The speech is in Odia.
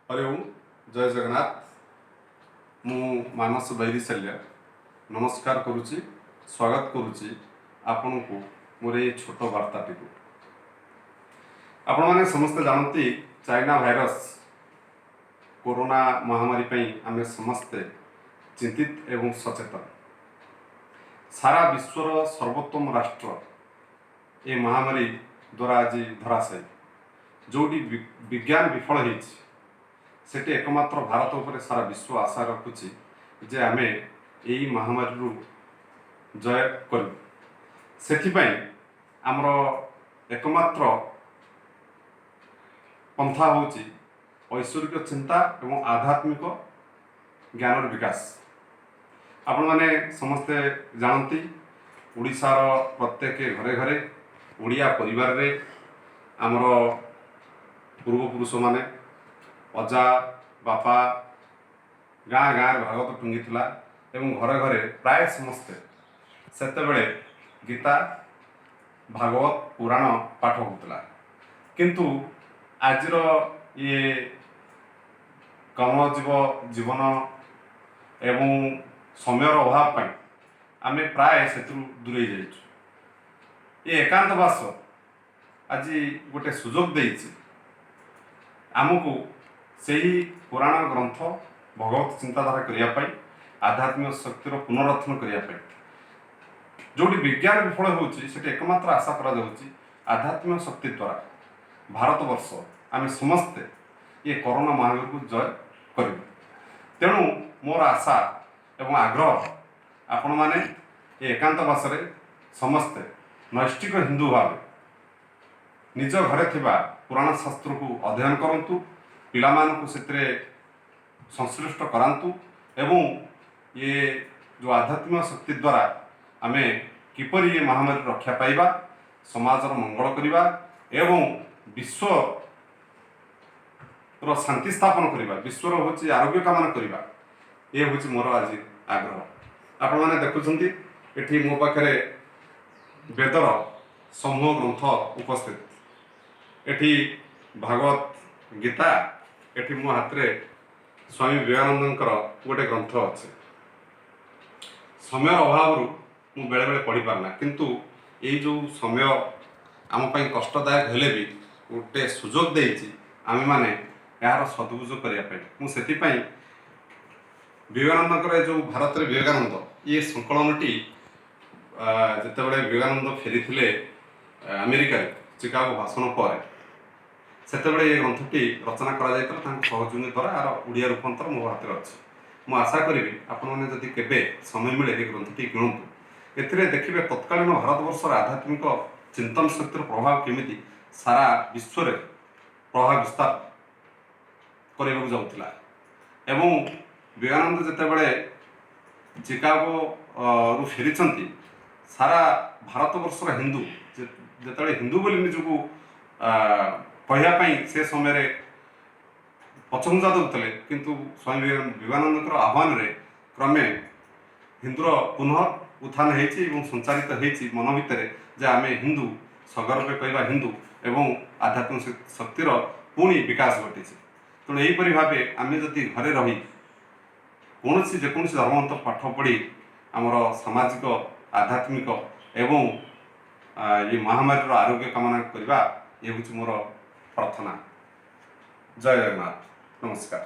ହରି ଓମ୍, ଜୟ ଜଗନ୍ନାଥ। ମୁଁ ମାନସ ବୈରିଶଲ୍ୟ ନମସ୍କାର କରୁଛି, ସ୍ୱାଗତ କରୁଛି ଆପଣଙ୍କୁ ମୋର ଏଇ ଛୋଟ ବାର୍ତ୍ତାଟିକୁ। ଆପଣମାନେ ସମସ୍ତେ ଜାଣନ୍ତି, ଚାଇନା ଭାଇରସ କରୋନା ମହାମାରୀ ପାଇଁ ଆମେ ସମସ୍ତେ ଚିନ୍ତିତ ଏବଂ ସଚେତନ। ସାରା ବିଶ୍ୱର ସର୍ବୋତ୍ତମ ରାଷ୍ଟ୍ର ଏ ମହାମାରୀ ଦ୍ୱାରା ଆଜି ଧରାଶାୟୀ। ଯେଉଁଠି ବିଜ୍ଞାନ ବିଫଳ ହେଇଛି, ସେଠି ଏକମାତ୍ର ଭାରତ ଉପରେ ସାରା ବିଶ୍ୱ ଆଶା ରଖୁଛି ଯେ ଆମେ ଏଇ ମହାମାରୀରୁ ଜୟ କରିବୁ। ସେଥିପାଇଁ ଆମର ଏକମାତ୍ର ପନ୍ଥା ହେଉଛି ଐଶ୍ୱରିକ ଚିନ୍ତା ଏବଂ ଆଧ୍ୟାତ୍ମିକ ଜ୍ଞାନର ବିକାଶ। ଆପଣମାନେ ସମସ୍ତେ ଜାଣନ୍ତି, ଓଡ଼ିଶାର ପ୍ରତ୍ୟେକ ଘରେ ଘରେ, ଓଡ଼ିଆ ପରିବାରରେ ଆମର ପୂର୍ବପୁରୁଷମାନେ, ଅଜା, ବାପା, ଗାଁ ଗାଁରେ ଭାଗବତ ଟୁଙ୍ଗିଥିଲା ଏବଂ ଘରେ ଘରେ ପ୍ରାୟ ସମସ୍ତେ ସେତେବେଳେ ଗୀତା, ଭାଗବତ, ପୁରାଣ ପାଠ ହେଉଥିଲା। କିନ୍ତୁ ଆଜିର ଇଏ କର୍ମଜୀବ ଜୀବନ ଏବଂ ସମୟର ଅଭାବ ପାଇଁ ଆମେ ପ୍ରାୟ ସେଥିରୁ ଦୂରେଇ ଯାଇଛୁ। ଏ ଏକାନ୍ତବାସ ଆଜି ଗୋଟେ ସୁଯୋଗ ଦେଇଛି ଆମକୁ ସେହି ପୁରାଣ ଗ୍ରନ୍ଥ, ଭଗବତ ଚିନ୍ତାଧାରା କରିବା ପାଇଁ, ଆଧ୍ୟାତ୍ମିକ ଶକ୍ତିର ପୁନରୁତ୍ଥାନ କରିବା ପାଇଁ। ଯେଉଁଠି ବିଜ୍ଞାନ ବିଫଳ ହେଉଛି, ସେଠି ଏକମାତ୍ର ଆଶା କରାଯାଉଛି ଆଧ୍ୟାତ୍ମିକ ଶକ୍ତି ଦ୍ୱାରା ଭାରତବର୍ଷ, ଆମେ ସମସ୍ତେ ଏ କରୋନା ମହାମାରୀକୁ ଜୟ କରିବୁ। ତେଣୁ ମୋର ଆଶା ଏବଂ ଆଗ୍ରହ, ଆପଣମାନେ ଏ ଏକାନ୍ତବାସରେ ସମସ୍ତେ ନୈଷ୍ଠିକ ହିନ୍ଦୁ ଭାବେ ନିଜ ଘରେ ଥିବା ପୁରାଣ ଶାସ୍ତ୍ରକୁ ଅଧ୍ୟୟନ କରନ୍ତୁ, ପିଲାମାନଙ୍କୁ ସେଥିରେ ସଂଶ୍ଳିଷ୍ଟ କରାନ୍ତୁ ଏବଂ ଇଏ ଯେଉଁ ଆଧ୍ୟାତ୍ମିକ ଶକ୍ତି ଦ୍ୱାରା ଆମେ କିପରି ଏ ମହାମାରୀରୁ ରକ୍ଷା ପାଇବା, ସମାଜର ମଙ୍ଗଳ କରିବା ଏବଂ ବିଶ୍ୱର ଶାନ୍ତି ସ୍ଥାପନ କରିବା, ବିଶ୍ୱର ହେଉଛି ଆରୋଗ୍ୟ କାମନା କରିବା, ଏ ହେଉଛି ମୋର ଆଜି ଆଗ୍ରହ। ଆପଣମାନେ ଦେଖୁଛନ୍ତି, ଏଠି ମୋ ପାଖରେ ବେଦର ସମୂହ ଗ୍ରନ୍ଥ ଉପସ୍ଥିତ। ଏଠି ଭାଗବତ ଗୀତା, ଏଠି ମୋ ହାତରେ ସ୍ୱାମୀ ବିବେକାନନ୍ଦଙ୍କର ଗୋଟେ ଗ୍ରନ୍ଥ ଅଛି। ସମୟର ଅଭାବରୁ ମୁଁ ବେଳେବେଳେ ପଢ଼ିପାରେନା, କିନ୍ତୁ ଏଇ ଯେଉଁ ସମୟ ଆମ ପାଇଁ କଷ୍ଟଦାୟକ ହେଲେ ବି ଗୋଟେ ସୁଯୋଗ ଦେଇଛି ଆମେମାନେ ଏହାର ସଦୁପଯୋଗ କରିବା ପାଇଁ। ମୁଁ ସେଥିପାଇଁ ବିବେକାନନ୍ଦଙ୍କର ଏ ଯେଉଁ ଭାରତରେ ବିବେକାନନ୍ଦ, ଇଏ ସଂକଳନଟି, ଯେତେବେଳେ ବିବେକାନନ୍ଦ ଫେରିଥିଲେ ଆମେରିକାରେ ଚିକାଗୋ ଭାଷଣ ପରେ, ସେତେବେଳେ ଏ ଗ୍ରନ୍ଥଟି ରଚନା କରାଯାଇଥିଲା ତାଙ୍କ ସହଯୋଗୀ ଦ୍ୱାରା। ଏହାର ଓଡ଼ିଆ ରୂପାନ୍ତର ମୋ ହାତରେ ଅଛି। ମୁଁ ଆଶା କରିବି, ଆପଣମାନେ ଯଦି କେବେ ସମୟ ମିଳେ, ଏ ଗ୍ରନ୍ଥଟି କିଣନ୍ତୁ। ଏଥିରେ ଦେଖିବେ ତତ୍କାଳୀନ ଭାରତବର୍ଷର ଆଧ୍ୟାତ୍ମିକ ଚିନ୍ତନ ଶକ୍ତିର ପ୍ରଭାବ କେମିତି ସାରା ବିଶ୍ୱରେ ପ୍ରଭାବ ବିସ୍ତାର କରିବାକୁ ଯାଉଥିଲା। ଏବଂ ବିବେକାନନ୍ଦ ଯେତେବେଳେ ଚିକାଗୋ ରୁ ଫେରିଛନ୍ତି, ସାରା ଭାରତବର୍ଷର ହିନ୍ଦୁ ଯେତେବେଳେ ହିନ୍ଦୁ ବୋଲି ନିଜକୁ କହିବା ପାଇଁ ସେ ସମୟରେ ପଛଘୁଞ୍ଚା ଦେଉଥିଲେ, କିନ୍ତୁ ସ୍ୱାମୀ ବିବେକାନନ୍ଦଙ୍କର ଆହ୍ୱାନରେ କ୍ରମେ ହିନ୍ଦୁର ପୁନଃ ଉତ୍ଥାନ ହେଇଛି ଏବଂ ସଞ୍ଚାରିତ ହେଇଛି ମନ ଭିତରେ ଯେ ଆମେ ହିନ୍ଦୁ, ସଗର୍ବେ କହିବା ହିନ୍ଦୁ ଏବଂ ଆଧ୍ୟାତ୍ମିକ ଶକ୍ତିର ପୁଣି ବିକାଶ ଘଟିଛି। ତେଣୁ ଏହିପରି ଭାବେ ଆମେ ଯଦି ଘରେ ରହି କୌଣସି ଯେକୌଣସି ଧର୍ମଗ୍ରନ୍ଥ ପାଠ ପଢ଼ି ଆମର ସାମାଜିକ, ଆଧ୍ୟାତ୍ମିକ ଏବଂ ଏ ମହାମାରୀର ଆରୋଗ୍ୟ କାମନା କରିବା, ଏ ହେଉଛି ମୋର ପ୍ରାର୍ଥନା। ଜୟ ଜଗନ୍ନାଥ, ନମସ୍କାର।